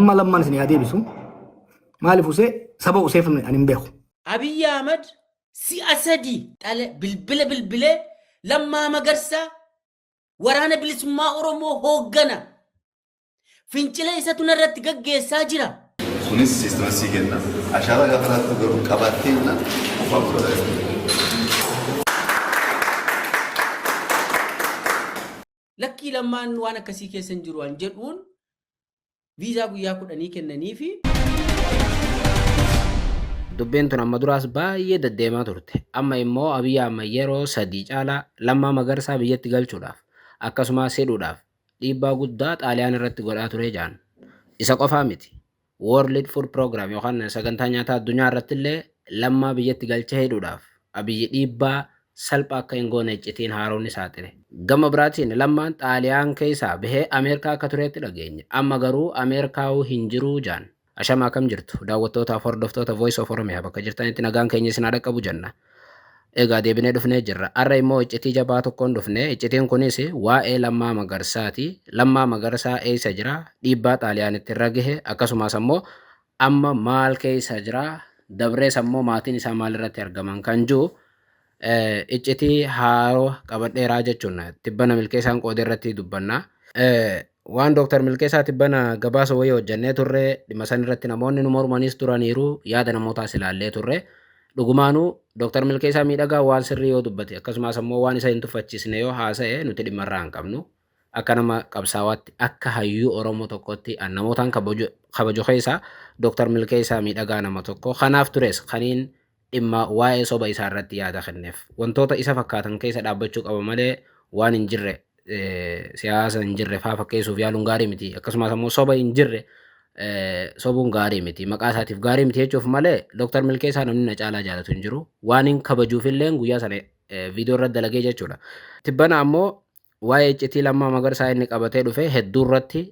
Maalummaa lammaan isin haa deebisu. Maaliif usee saba useef ani hin beeku. Abiyyi Ahmad si'a sadii xala bilbila bilbilee Lammaa Magarsaa waraana bilisummaa Oromoo hooggana. Fincila isatu narratti gaggeessaa jira. Sunis siistama sii kenna. Ashaaraa gaafa laattu garuu qabaattee jennaan qofaa fudhata jechuudha. Lakkii Lammaan waan akkasii keessa hin jiru an jedhuun viizaa guyyaa kudhanii kennaniifi. Dubbiin tun amma duraas baay'ee deddeemaa turte. Amma immoo Abiy Ahmad yeroo sadii caalaa Lammaa Magarsaa biyyatti galchuudhaaf akkasumas hidhuudhaaf dhiibbaa guddaa Xaaliyaan irratti godhaa ture jedhan. Isa qofaa miti. World Food Program yookaan sagantaa nyaataa addunyaa irratti illee Lammaa biyyatti galchee hidhuudhaaf Abiyyi dhiibbaa salphaa akka hin goone iccitiin haaroon saaxile. Gama biraatiin Lammaan Xaaliyaan keessaa bahee Ameerikaa akka tureetti dhageenye. Amma garuu Ameerikaawuu hin jiruu jedhan. Ashama, akkam jirtu? Daawwattootaaf hordoftoota Voice of Oromia, bakka jirtanitti nagaan keenya isin haa dhaqqabu jenna. Egaa deebinee dhufnee jirra. Har'a immoo iccitii jabaa tokkoon dhufne. Iccitiin kunis waa'ee Lammaa Magarsaati. Lammaa Magarsaa eessa jira? Dhiibbaa Xaaliyaanitti irra gahe, akkasumas ammoo amma maal keessa jira? Dabrees ammoo maatiin isaa maalirratti argaman kan jiru iccitii haaroo qabadheeraa jechuun tibbana Milkeessaan qoodee irratti dubbanna. Waan Dooktar Milkeessaa tibbana gabaasa wayii hojjannee turre, dhimma san irratti namoonni nu mormanis turaniiru, yaada namootaas ilaallee turre. Dhugumaanuu Dooktar Milkeessaa Miidhagaa waan sirrii yoo dubbate, akkasumas ammoo waan isa hin tuffachiisne yoo haasa'e, nuti dhimma irraa hin qabnu. Akka nama qabsaawaatti, akka hayyuu Oromoo tokkotti namootaan kabaju keessaa Dooktar Milkeessaa Miidhagaa nama tokko. Kanaaf tures kaniin dhimma waa'ee soba isaa irratti yaada kenneef. Wantoota isa fakkaatan keessa dhaabbachuu qaba malee waan hin jirre, siyaasa hin jirre faa fakkeessuuf yaaluun gaarii miti. Akkasumas ammoo soba hin jirre sobuun gaarii miti. Maqaa isaatiif gaarii miti jechuuf malee Dooktar Milkeessaa namni na caalaa jaalatu hin jiru. Waan hin kabajuufillee guyyaa sana viidiyoo irratti dalagee jechuudha. Tibbana ammoo waa'ee iccitii Lammaa Magarsaa inni qabatee dhufe hedduu irratti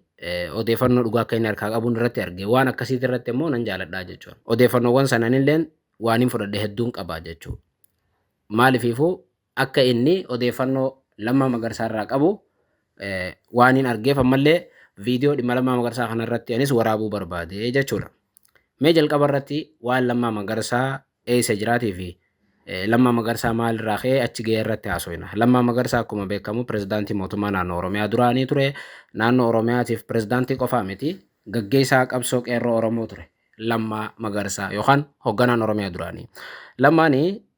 odeeffannoo dhugaa akka inni harkaa qabuun irratti arge. Waan akkasiiti irratti immoo nan jaaladhaa jechuudha. Odeeffannoowwan sananilleen waan hin fudhadhe hedduun qaba jechuudha. Maaliifuu akka inni odeeffannoo Lammaa Magarsaa irraa qabu waan hin argeef, ammallee viidiyoo dhimma Lammaa Magarsaa kanarratti anis waraabuu barbaade jechuudha. Mee jalqaba irratti waan Lammaa Magarsaa eessa jiraatii fi Lammaa Magarsaa maalirraa ka'ee achi ga'ee irratti haasofna. Lammaa Magarsaa akkuma beekamu pirezidaantii mootummaa naannoo Oromiyaa duraanii ture. Naannoo Oromiyaatiif pirezidaantii qofaa miti, gaggeessaa qabsoo qeerroo Oromoo ture. Lammaa Magarsaa yookaan hoogganaan Oromiyaa duraanii. Lammaan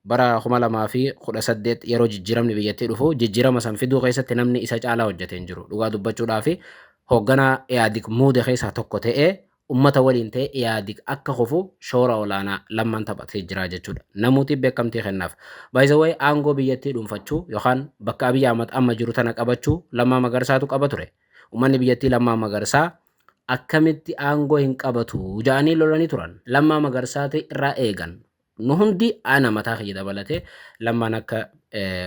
bara 2018 yeroo jijjiiramni biyyattii dhufu, jijjiirama san fiduu keessatti namni isa caalaa hojjete hin jiru. Dhugaa dubbachuudhaa fi hoogganaa Iyaadik muude keessaa tokko ta'ee, ummata waliin ta'e Iyaadik akka kufu shoora olaanaa Lammaan taphatee jira jechuudha. Namooti beekamtii kennaaf. By the way, aangoo biyyattii dhuunfachuu yookaan bakka Abiy Ahmad amma jiru tana qabachuu Lammaa Magarsaatu qaba ture. Uummanni biyyattii Lammaa Magarsaa akkamitti aangoo hin qabatu ja'anii lolanii turan. Lammaa Magarsaati irraa eegan. Nu hundi, ana mataa kiyya dabalatee, Lammaan akka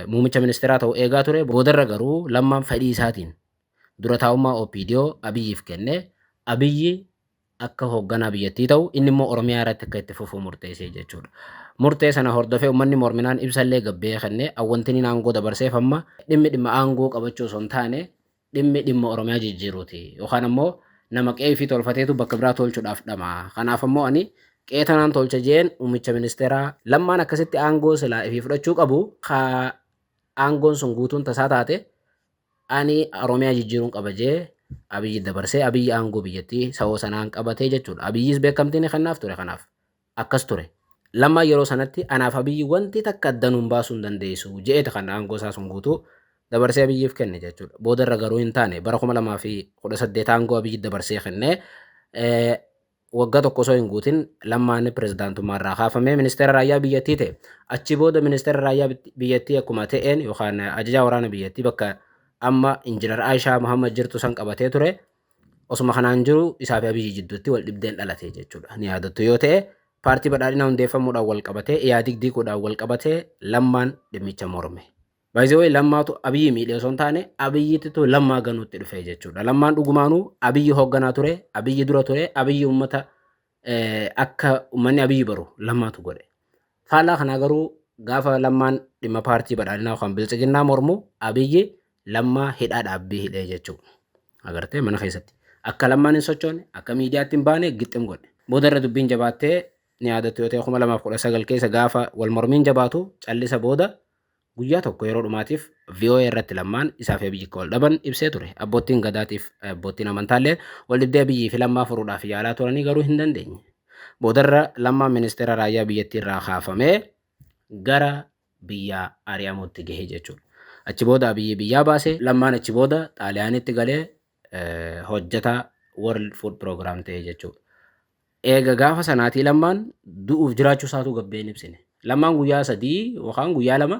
muummicha ministeeraa ta'u eegaa ture. Boodarra garuu Lammaan fedhii isaatiin dura taa'ummaa OPDO Abiyyiif kenne. Abiyyi akka hoogganaa biyyattii ta'u, inni immoo Oromiyaa irratti akka itti fufuu murteessee jechuudha. Murtee sana hordofee uummanni morminaan ibsallee gabbee kenne. Awwantiin aangoo dabarseef amma dhimmi dhimma aangoo qabachuu osoo hin taane, dhimmi dhimma Oromiyaa jijjiiruuti. Yookaan ammoo nama qe'ee fi tolfateetu bakka biraa tolchuudhaaf dhama. Kanaaf ammoo ani qe'ee tanaan tolcha jeen muummicha ministeeraa Lammaan akkasitti aangoo silaa ifii fudhachuu qabu, ka aangoon sun guutuun tasaa taate, ani Oromiyaa jijjiiruun qaba jee Abiyyi dabarsee, Abiyyi aangoo biyyattii sa'oo sanaan qabatee jechuudha. Abiyyis beekamtii ni kennaaf ture, kanaaf akkas ture. Lammaan yeroo sanatti anaaf Abiyyi wanti takka adda nuun baasuu hin dandeessu je'eeti kan aangoo isaa sun guutuu dabarsee Abiyyiif kenne jechuudha. Boodarra garuu hin taane. Bara 2018 aangoo Abiyyi dabarsee kenne, waggaa tokko osoo hin guutin Lammaan pirezidaantummaa irraa kaafamee ministeera raayyaa biyyattii ta'e. Achi booda ministeera raayyaa biyyattii akkuma ta'een, yookaan ajajaa waraana biyyattii bakka amma Injinar Aayishaa Muhammad jirtu san qabatee ture. Osuma kanaan jiru isaa fi Abiyyi jidduutti wal dhibdeen dhalate jechuudha. Ni yaadattu yoo ta'e, paartii badhaadhinaa hundeeffamuudhaan wal qabatee, Iyaadig diiguudhaan wal qabatee Lammaan dhimmicha morme. By the way, Lammaatu Abiyyi miidhee osoo hin taane, Abiyyittitu Lammaa ganuutti dhufe jechuudha. Lammaan dhugumaanuu Abiyyi hoogganaa ture, Abiyyi dura ture, Abiyyi uummata akka uummanni Abiyyi baru Lammaatu godhe. Faallaa kanaa garuu gaafa Lammaan dhimma paartii badhaadhinaa yookaan biltsiginnaa mormu, Abiyyi Lammaa hidhaa dhaabbii hidhee jechuudha. Agartee, mana keessatti. Akka Lammaan hin sochoone, akka miidiyaatti hin baane gixxim godhe. Booda irra dubbiin jabaattee ni yaadattu yoo ta'e 2019 keessa gaafa wal mormiin jabaatu callisa booda guyyaa tokko yeroo dhumaatiif VOA irratti Lammaan isaa fi Abiyyi akka wal dhaban ibsee ture. Abboottiin Gadaatiif abboottiin amantaallee wal dhibdee Abiyyii fi Lammaa furuudhaaf yaalaa turanii garuu hin dandeenye. Boodarra Lammaan ministeera raayyaa biyyattii irraa kaafamee gara biyyaa ari'amuutti gahe jechuudha. Achi booda Abiyyi biyyaa baase. Lammaan achi booda Xaaliyaanitti galee hojjetaa World Food Program ta'e jechuudha. Eega gaafa sanaatii Lammaan du'uuf jiraachuu isaatu gabbee hin ibsine. Lammaan guyyaa 3 yookaan guyyaa 2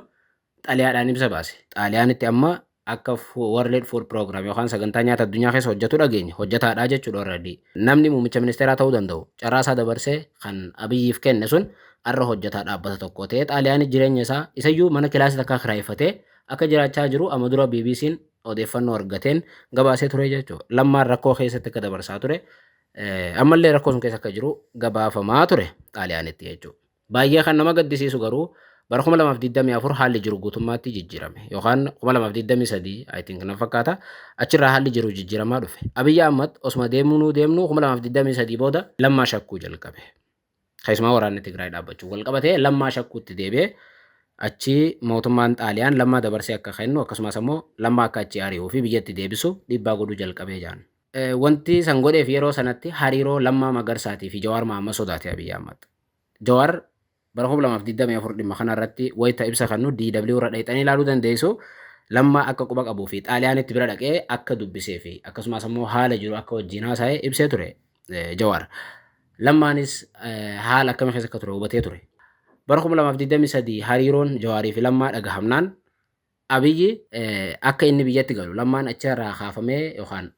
xaliyaadhaan ibsa baase. Xaaliyaanitti amma akka World Food Program yookaan sagantaa nyaata addunyaa keessa hojjetu dhageenye. Hojjetaadhaa jechuudha already. Namni muummicha ministeeraa ta'uu danda'u carraa isaa dabarsee kan Abiyyiif kenne sun arra hojjetaa dhaabbata tokko ta'ee Xaaliyaanii jireenya isaa isayyuu mana kilaasii takkaa kireeffatee akka jiraachaa jiru amma dura BBC'n odeeffannoo argateen gabaasee ture jechuudha. Lammaan rakkoo keessatti akka dabarsaa ture, ammallee rakkoo sun keessa akka jiru gabaafamaa ture Xaaliyaanitti jechuudha. Baay'ee kan nama gaddisiisu garuu bara 2024 haalli jiru guutummaatti jijjiirame yookaan 2023 I think na fakkaata, achirraa haalli jiru jijjiiramaa dhufe. Abiyyi Ahmad osuma deemnuu deemnuu 2023 booda Lammaa shakkuu jalqabe. Keessumaa waraanni Tigraay dhaabbachuu wal qabatee Lammaa shakkuutti deebi'ee achi mootummaan Xaaliyaan Lammaa dabarsee akka kennu, akkasumas ammoo Lammaa akka achi ari'uu fi biyyatti deebisu dhiibbaa godhuu jalqabee jaan. Wanti san godheef yeroo sanatti hariiroo Lammaa Magarsaatii fi Jawaar Mahaammad sodaate Abiyyi Ahmad. Jawaar bara 2024 dhimma kana irratti wayita ibsa kennu DW irra dhaqxanii ilaaluu dandeessu. Lammaa akka quba qabuu fi Xaaliyaanitti bira dhaqee akka dubbisee fi akkasumas ammoo haala jiru akka wajjin haasa'e ibsee ture Jawaar. Lammaanis haala akkamii keessa akka ture hubatee ture. Bara 2023 hariiroon Jawaarii fi Lammaa dhagahamnaan Abiyyi akka inni biyyatti galu, Lammaan achirraa kaafamee yookaan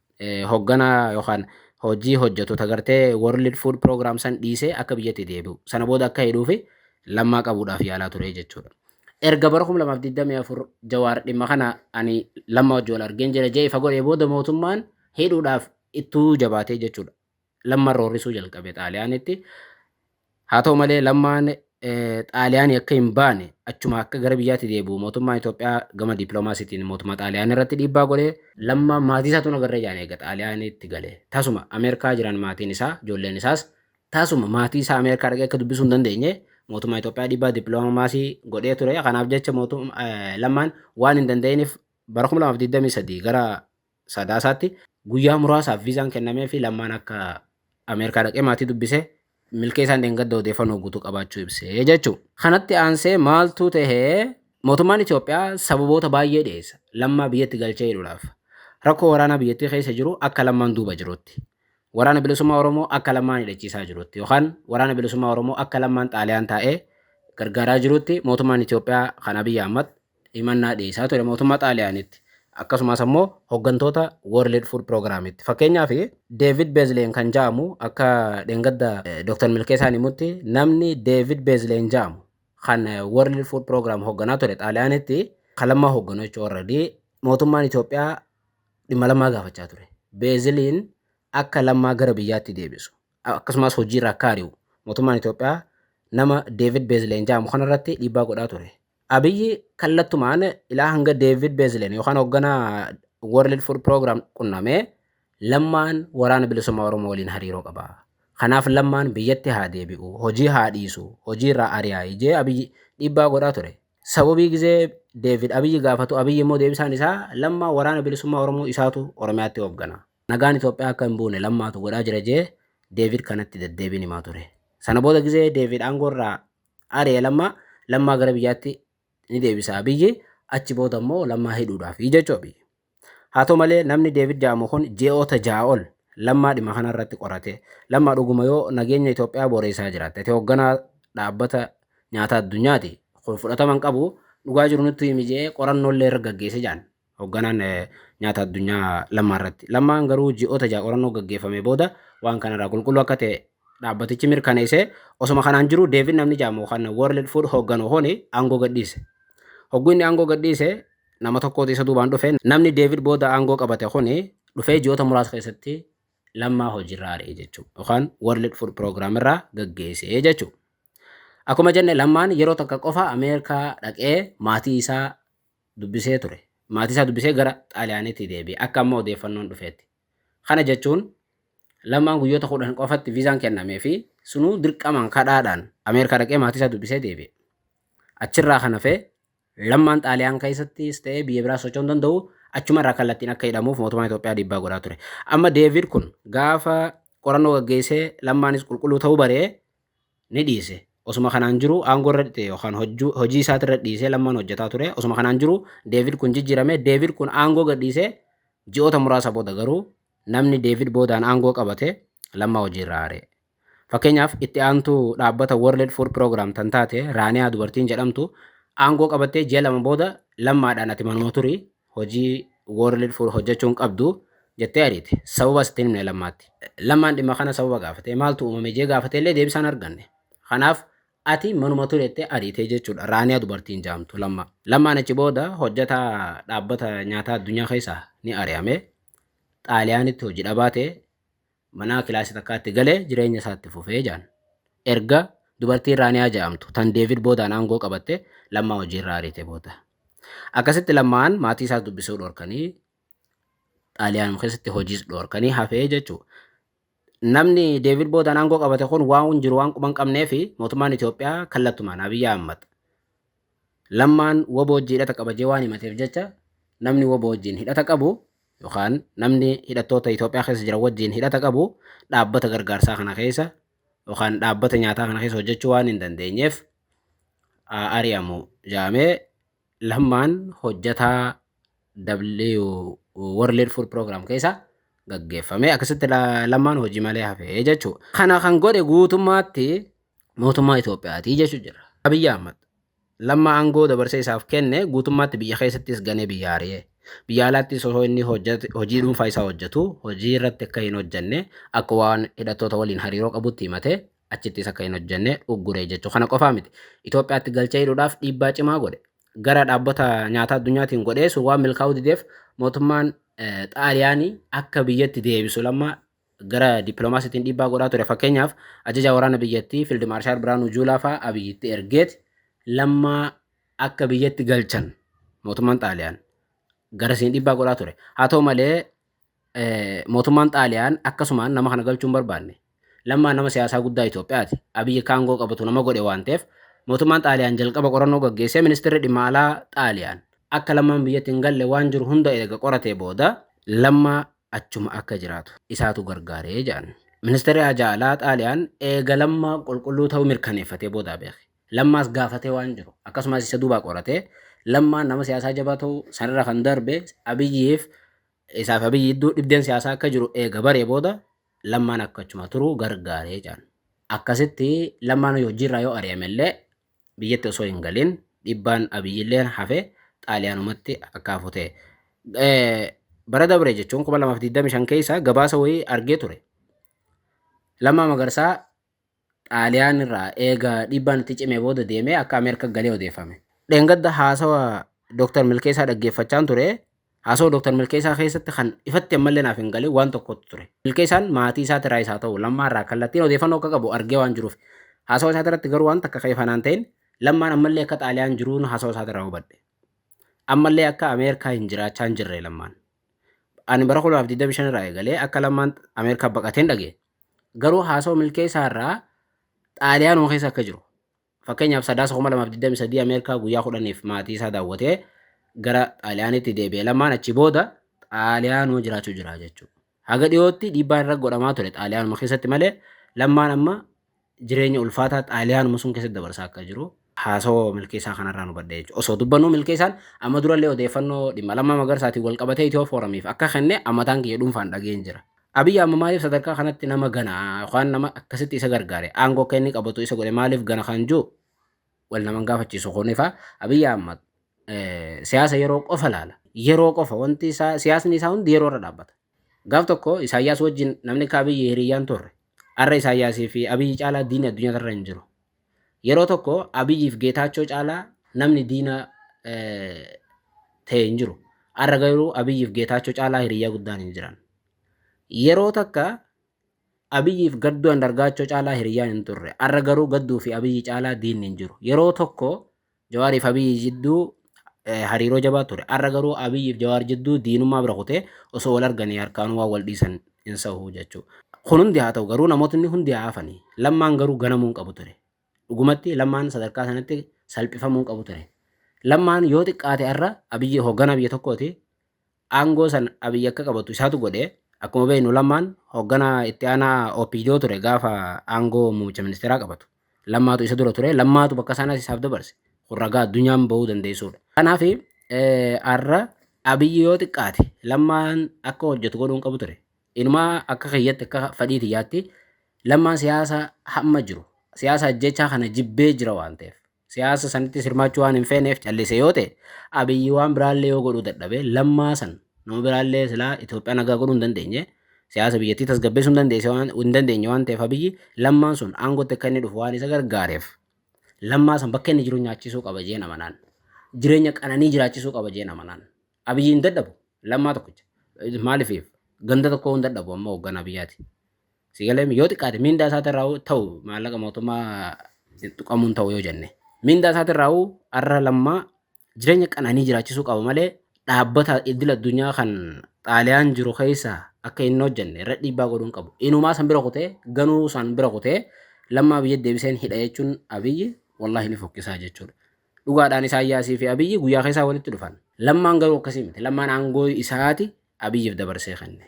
hoogganaa yookaan hojii hojjetu gartee World Food Program san dhiisee akka biyyatti deebi'u, sana booda akka hidhuu fi Lammaa qabuudhaaf yaalaa ture jechuudha. Erga bara 2024 Jawaar dhimma kana ani Lammaa wajjin wal argeen jira jee ifa godhee booda mootummaan hidhuudhaaf ittuu jabaatee jechuudha. Lammaan roorrisuu jalqabe Xaaliyaanitti. Haa ta'u malee Lammaan Xaaliyaanii akka hin baane, achuma akka gara biyyaatti deebi'u mootummaan Itoophiyaa gama dippiloomaasiitiin mootummaa Xaaliyaanii irratti dhiibbaa godhee Lammaan maatii isaatu nagarree jaan eega Xaaliyaaniitti gale. Tasuma Ameerikaa jiran maatiin isaa, ijoolleen isaas tasuma maatii isaa Ameerikaa dhaqee akka dubbisuu hin dandeenye mootummaa Itoophiyaa dhiibbaa dippiloomaasii godhee ture. Kanaaf jecha mootummaa Lammaan waan hin danda'iniif bara 2023 gara Sadaasaatti guyyaa muraasaaf viizaan kennamee fi Lammaan akka Ameerikaa dhaqee maatii dubbise Milkeessaan dheengadda odeeffannoo guutuu qabaachuu ibsee jechuudha. Kanatti aansee maaltu ta'ee? Mootummaan Itoophiyaa sababoota baay'ee dhiyeessa Lammaa biyyatti galchee hidhuudhaaf. Rakkoo waraanaa biyyattii keessa jiru akka Lammaan duuba jirutti. Waraana Bilisummaa Oromoo akka Lammaan hidhachiisaa jirutti yookaan Waraana Bilisummaa Oromoo akka Lammaan Xaaliyaan taa'ee gargaaraa jirutti mootummaan Itoophiyaa kan Abiyyi Ahmad himannaa dhiyeessaa ture mootummaa Xaaliyaanitti. Akkasumas ammoo hooggantoota World Food Programmitti. Fakkeenyaaf David Beazleen kan jedhamu, akka dheengadda Dr. Milkeessaan himutti, namni David Beazleen jedhamu kan World Food Program hoogganaa ture Xaaliyaanitti, kan Lammaa hoogganu jechuudha already, mootummaan Itoophiyaa dhimma Lammaa gaafachaa ture. Beazleen akka Lammaa gara biyyaatti deebisu, akkasumas hojiirra akka ari'u mootummaan Itoophiyaa nama David Beazleen jedhamu kanarratti dhiibbaa godhaa ture. Abiyyi kallattumaan ilaa hanga David Beazleen yookaan hoogganaa World Food Program qunnamee Lammaan Waraana Bilisummaa Oromoo waliin hariiroo qaba. Kanaaf Lammaan biyyatti haa deebi'u, hojii haa dhiisu, hojii irraa ari'aa jee Abiyyi dhiibbaa godhaa ture. Sababii gizee David Abiyyi gaafatu, Abiyyi immoo deebisaan isaa Lammaa Waraana Bilisummaa Oromoo isaatu Oromiyaatti hooggana. Nagaan Itoophiyaa akka hin buune Lammaatu godhaa jira jee David kanatti deddeebiin himaa ture. Sana booda gizee David aangoo irraa ari'e Lammaa, Lammaa gara biyyaatti ni deebisa Abiyyi, achi booda immoo Lammaa hidhuudhaaf jechuu Abiyyi. Haa ta'u malee namni David jedhamu kun ji'oota 6 ol Lammaa dhimma kana irratti qorate, Lammaa dhuguma yoo nageenya Itoophiyaa boreessaa jiraatte, ati hoogganaa dhaabbata nyaata addunyaati, kun fudhatama hin qabu, dhugaa jiru nutti himi jee qorannoo illee irra gaggeesse jedhan hoogganaan nyaata addunyaa Lammaa irratti. Lammaan garuu ji'oota 6 qorannoo gaggeeffame booda waan kanarraa qulqulluu akka ta'e dhaabbatichi mirkaneesse. Osoma kanaan jiru David namni jedhamu kan World Food hoogganu kuni aangoo gadhiise. Hogguu inni aangoo gadhiise nama tokkootu isa duubaan dhufe. Namni David booda aangoo qabate kuni dhufee ji'oota muraasa keessatti Lammaa hojiirraa ari'e jechuudha. Yookaan World Food Program irraa gaggeesse jechuudha. Akkuma jenne Lammaan yeroo takka qofa Ameerikaa dhaqee maatii isaa dubbisee ture. Maatii isaa dubbisee gara Xaaliyaaniitti deebi'e. Akka amma odeeffannoon dhufeetti. Kana jechuun Lammaan guyyoota 10 qofatti viizaan kennamee fi sunuu dirqamaan kadhaadhaan Ameerikaa dhaqee maatii isaa dubbisee deebi'e. Achirraa kan hafe Lammaan Xaaliyaan keessattis ta'ee biyya biraa socho'uu hin danda'u, achuma irraa kallattiin akka hidhamuuf mootummaan Itoophiyaa dhiibbaa godhaa ture. Amma Deevid kun gaafa qorannoo gaggeessee Lammaanis qulqulluu ta'uu baree ni dhiise. Osuma kanaan jiru aangoo irra yookaan hojii isaatirra dhiisee Lammaan hojjetaa ture. Osuma kanaan jiru Deevid kun jijjiirame. Deevid kun aangoo gadhiisee ji'oota muraasa booda garuu namni Deevid boodaan aangoo qabate Lammaa hojiirraa ari'e. Fakkeenyaaf, itti aantuu dhaabbata World Food Program tan taate Raaniyaa dubartiin jedhamtu aangoo qabattee ji'a 2 booda Lammaadhaan ati manuma turi, hojii World Food hojjechuu hin qabdu jettee ariite. Sababas itti hin himne Lammaatti. Lammaan dhimma kana sababa gaafatee, maaltu uumame jee gaafatee illee deebisaan arganne. Kanaaf ati manuma turi jettee ariitee jechuudha Raaniyaa dubartiin jaamtu Lammaa. Lammaan achi booda hojjetaa dhaabbata nyaataa addunyaa keessaa ni ari'ame. Xaaliyaanitti hojii dhabaa ta'e, manaa kilaasii takkaatti galee jireenya isaa itti fufee jaan. Erga dubartiin Raaniyaa jedhamtu tan Deevid boodaan aangoo qabatte Lammaa hojiirraa ariite booda. Akkasitti Lammaan maatii isaas dubbisuu dhorkanii, Xaaliyaanuma keessatti hojiis dhorkanii hafee jechuudha. Namni Deevid boodaan aangoo qabate kun waan jiru waan quba hin qabnee fi mootummaan Itoophiyaa kallattumaan Abiyyi Ahmad Lammaan wbo wajjin hidhata qaba jee waan himateef jecha, namni wbo wajjin hidhata qabu yookaan namni hidhattoota Itoophiyaa keessa jiran wajjin hidhata qabu dhaabbata gargaarsaa kana keessa yookaan dhaabbata nyaataa kana keessa hojjechuu waan hin dandeenyeef ari'amu jedhamee Lammaan hojjetaa W World Food Program keessa gaggeeffame. Akkasitti Lammaan hojii malee hafe jechuudha. Kana kan godhe guutummaatti mootummaa Itoophiyaati jechuu jira. Abiyyi Ahmad Lammaa aangoo dabarsee isaaf kenne guutummaatti biyya keessattis ganee biyya ari'e. Biyya alaattis osoo inni hojii dhuunfaa isaa hojjetu hojii irratti akka hin hojjenne, akka waan hidhattoota waliin hariiroo qabutti himate, achittis akka hin hojjenne uggure jechuudha. Kana qofaa miti. Itoophiyaatti galchee hidhuudhaaf dhiibbaa cimaa godhe. Gara dhaabbata nyaataa addunyaatiin godhee sun waan milkaa'uu dideef mootummaan Xaaliyaanii akka biyyatti deebisu Lammaa gara dippiloomaasiitiin dhiibbaa godhaa ture. Fakkeenyaaf, ajajaa waraana biyyattii Fiild Maarshaal Biraanuu Juulaa fa'aa Abiyyitti ergeet Lammaa akka biyyatti galchan mootummaan Xaaliyaan garasiin dhiibbaa godhaa ture. Haa ta'u malee, mootummaan Xaaliyaan akkasumaan nama kana galchuu hin barbaanne. Lammaan nama siyaasaa guddaa Itoophiyaati. Abiyyi akka aangoo qabatu nama godhe waan ta'eef, mootummaan Xaaliyaan jalqaba qorannoo gaggeessee, ministeerri dhimma alaa Xaaliyaan akka Lammaan biyyatti hin galle waan jiru hunda erga qoratee booda Lammaa achuma akka jiraatu isaatu gargaare jedhan. Ministeerri Haajaa Alaa Xaaliyaan eega Lammaa qulqulluu ta'uu mirkaneeffatee boodaa beeke. Lammaas gaafatee waan jiru akkasumas isa duubaa qoratee, Lammaan nama siyaasaa jabaa ta'uu sanirra kan darbe Abiyyiif isaaf Abiyyi gidduu dhibdeen siyaasaa akka jiru eega baree booda Lammaan akka achuma turu gargaaree jedhan. Akkasitti Lammaan hojiirraa yoo ari'ame illee biyyatti osoo hin galin dhiibbaan Abiyyilleen hafe Xaaliyaanumatti akka hafu ta'e. Bara dabre jechuun 2025 keessa gabaasa wayii argee ture. Lammaa Magarsaa Xaaliyaan irraa eega dhiibbaan itti cimee booda deemee akka Ameerika galee odeeffame. Dheengadda haasawa Dr. Milkeessaa dhaggeeffachaan ture. Haasawa Dr. Milkeessaa keessatti kan ifatti ammallee naaf hin galin waan tokkotu ture. Milkeessaan maatii isaatirraa isaa ta'u Lammaa irraa kallattiin odeeffannoo akka qabu argee waan jiruuf. Haasawa isaatirratti garuu waan takka kan ifa naan ta'in, Lammaan ammallee akka Xaaliyaan jiruun haasawa isaatirraa hubadhe. Ammallee akka Ameerikaa hin jiraachaa hin jirre Lammaan. Ani bara 2025 irraa eegalee akka Lammaan Ameerikaa baqateen dhagee. Garuu haasawa Milkeessaa irraa Xaaliyaanuma keessa akka jiru. Fakkeenyaaf, Sadaasa 2023 Ameerikaa guyyaa 10f maatii isaa daawwatee gara Xaaliyaanitti deebi'e. Lammaan achi booda Xaaliyaanuma jiraachuu jira jechuudha. Haga dhiyootti dhiibbaan irra godhamaa ture Xaaliyaanuma keessatti malee, Lammaan amma jireenya ulfaataa Xaaliyaanuma sun keessatti dabarsaa akka jiru haasawa Milkeessaa kanarraa nu badhe jechuudha. Osoo dubbannuu Milkeessaan amma durallee odeeffannoo dhimma Lammaa Magarsaatiin wal qabatee Itiyoo Fooramiif akka kenne ammataan kiyya dhuunfaan dhageen jira. Abiy amma maaliif sadarkaa kanatti nama gana yookaan nama akkasitti isa gargaare, aangoo akka inni qabatu isa godhe maaliif gana kan jiru wal nama hin gaafachiisu kun ifa. Abiy Ahmad siyaasa yeroo qofa laala. Yeroo qofa wanti isaa, siyaasni isaa hundi yeroo irra dhaabbata. Gaaf tokko Isaayyaas wajjin namni akka Abiyyi hiriyyaan turre. Har'a Isaayyaasii fi Abiyyi caalaa diinni addunyaa irra hin jiru. Yeroo tokko Abiyyiif Geetaachoo caalaa namni diina ta'e hin jiru. Har'a garuu Abiyyiif Geetaachoo caalaa hiriyyaa guddaan hin jiran. Yeroo takka Abiyyiif Gadduu Andargaachoo caalaa hiriyyaan hin turre. Har'a garuu Gadduu fi Abiyyi caalaa diinni hin jiru. Yeroo tokko Jawaariif Abiyyi jidduu hariiroo jabaa ture. Har'a garuu Abiyyiif Jawaar jidduu diinummaa bira kutee osoo wal arganii harkaan waan wal dhiisan hin sa'u jechuudha. Kun hundi haa ta'u garuu namootni hundi haa hafanii. Lammaan garuu ganamuu hin qabu ture. Dhugumatti Lammaan sadarkaa sanatti salphifamuu hin qabu ture. Lammaan yoo xiqqaate har'a Abiyyi hoogganaa biyya tokkooti. Aangoo san Abiyyi akka qabatu isaatu godhe. Akkuma beeknu Lammaan hoogganaa itti aanaa OPDO ture gaafa aangoo muummicha ministeeraa qabatu. Lammaatu isa dura ture. Lammaatu bakka sanas isaaf dabarse. Kun ragaa addunyaan bahuu dandeessuudha. Kanaaf har'a Abiyyi yoo xiqqaate Lammaan akka hojjetu godhuu hin qabu ture. Inumaa akka kiyyatti, akka fadhii tiyyaatti, Lammaan siyaasa hamma jiru siyaasa ajjechaa kana jibbee jira waan ta'eef, siyaasa sanitti hirmaachuu waan hin feeneef callise yoo ta'e, Abiyyi waan biraallee yoo godhuu dadhabe, Lammaa san nama biraallee silaa Itoophiyaa nagaa godhuu hin dandeenye, siyaasa biyyattii tasgabbeessuu hin dandeesse waan hin dandeenye waan ta'eef, Abiyyi Lammaan sun aangootti akka inni dhufu waan isa gargaareef, Lammaa san bakka inni jiru nyaachisuu qaba jeen amanaan. Jireenya qananii jiraachisuu qaba jeen amanaan. Abiyyi hin dadhabu Lammaa tokkicha. Maaliif ganda tokko hin dadhabu amma hoogganaa biyyaati. Sigalee yoo xiqqaate miindaa isaatirraa ta'u maallaqa mootummaa tuqamuun ta'u yoo jenne. Miindaa isaatirraa har'a Lammaa jireenya qananii jiraachisuu qaba malee, dhaabbata idil addunyaa kan Xaaliyaan jiru keessa akka inni hojjenne irra dhiibbaa godhuu hin qabu. Inumaa san bira kutee, ganuu san bira kutee, Lammaa biyya deebiseen hidha jechuun Abiyyi wallaahi ni fokkisaa jechuudha. Dhugaadhaan Isaayyaasii fi Abiyyi guyyaa keessaa walitti dhufan. Lammaan garuu akkasii miti. Lammaan aangoo isaati Abiyyiif dabarsee kenne.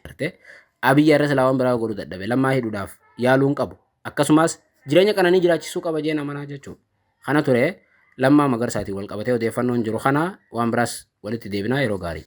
Abiyyi har'a silaa waan biraa godhuu dadhabe. Lammaa hidhuudhaaf yaaluu hin qabu. Akkasumas jireenya qananii jiraachisuu qaba jeen amanaa jechuudha. Kana ture Lammaa Magarsaatiin wal qabatee odeeffannoon jiru kana. Waan biraas walitti deebinaa, yeroo gaarii.